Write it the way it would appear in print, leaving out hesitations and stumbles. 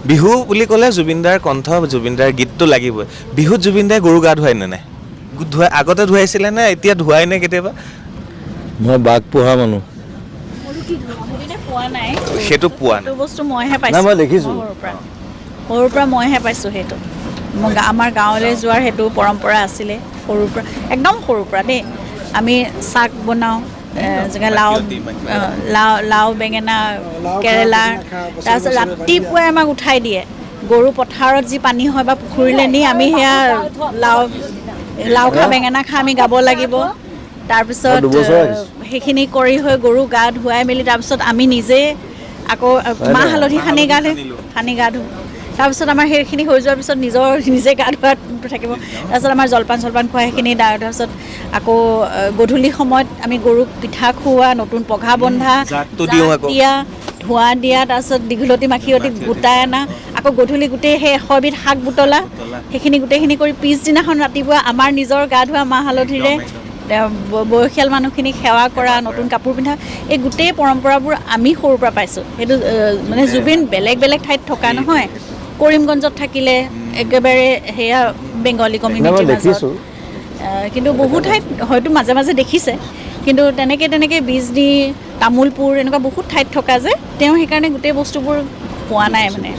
বিহু বুলি ক'লে জুবিনদাৰ কণ্ঠ, জুবিনদাৰ গীতটো লাগিবই। বিহুত জুবিনদাই গৰু গা ধুৱাই নে নাই? ধুৱাই, আগতে ধুৱাইছিলে নে এতিয়া ধুৱাই নে কেতিয়াবা? মই বাঘ পোহা মানুহ। পোৱা নাই। সেইটো পোৱা নাই। সেইটো বস্তু মইহে পাইছোঁ। নাই, মই দেখিছোঁ। সৰুৰ পৰা মইহে পাইছোঁ সেইটো। মই আমাৰ গাঁৱলৈ যোৱাৰ সেইটো পৰম্পৰা আছিলে সৰুৰ পৰা, একদম সৰুৰ পৰা দেই। আমি চাক বনাওঁ, যেনেকৈ লাও, লাও বেঙেনা, কেৰেলা। তাৰপিছত ৰাতিপুৱাই আমাক উঠাই দিয়ে, গৰু পথাৰত যি পানী হয় বা পুখুৰীলৈ নি আমি সেয়া লাও লাও খা বেঙেনা খা আমি গাব লাগিব। তাৰপিছত মই 2 বছৰ আহিছোঁ। সেইখিনি কৰি হৈ গৰু গা ধুৱাই মেলি তাৰপিছত আমি নিজে আকৌ মাহ হালধি সানি গা ধুওঁ, সানি গা ধুওঁ। তাৰপিছত আমাৰ সেইখিনি হৈ যোৱাৰ পিছত নিজৰ নিজে গা ধোৱাত থাকিব। তাৰপিছত আমাৰ জলপান চলপান খোৱা সেইখিনি। তাৰপিছত আকৌ গধূলি সময়ত আমি গৰুক পিঠা খুওৱা, নতুন পঘা বন্ধা, জাকটো দিওঁ আকৌ। দিয়া, ধোঁৱা দিয়া, তাৰপিছত দীঘলতি মাখিয়তী গোটাই অনা, আকৌ গধূলি গোটেই সেই 100 বিধ শাক বুটলা, সেইখিনি গোটেইখিনি কৰি পিছদিনাখন ৰাতিপুৱা আমাৰ নিজৰ গা ধোৱা মাহ হালধিৰে বয়সীয়াল মানুহখিনিক সেৱা কৰা, নতুন কাপোৰ পিন্ধা, এই গোটেই পৰম্পৰাবোৰ আমি সৰুৰ পৰা পাইছোঁ। সেইটো মানে জুবিন বেলেগ বেলেগ ঠাইত থকা নহয়, কৰিমগঞ্জত থাকিলে একেবাৰে সেয়া বেংগলী নাই, মই কমিউনিটিৰ মাজত দেখিছোঁ। কিন্তু বহু ঠাইত হয়তো মাজে মাজে দেখিছে, কিন্তু তেনেকৈ তেনেকৈ বিজনী, তামোলপুৰ এনেকুৱা বহুত ঠাইত থকা যে তেওঁ, সেইকাৰণে গোটেই বস্তুবোৰ পোৱা নাই মানে।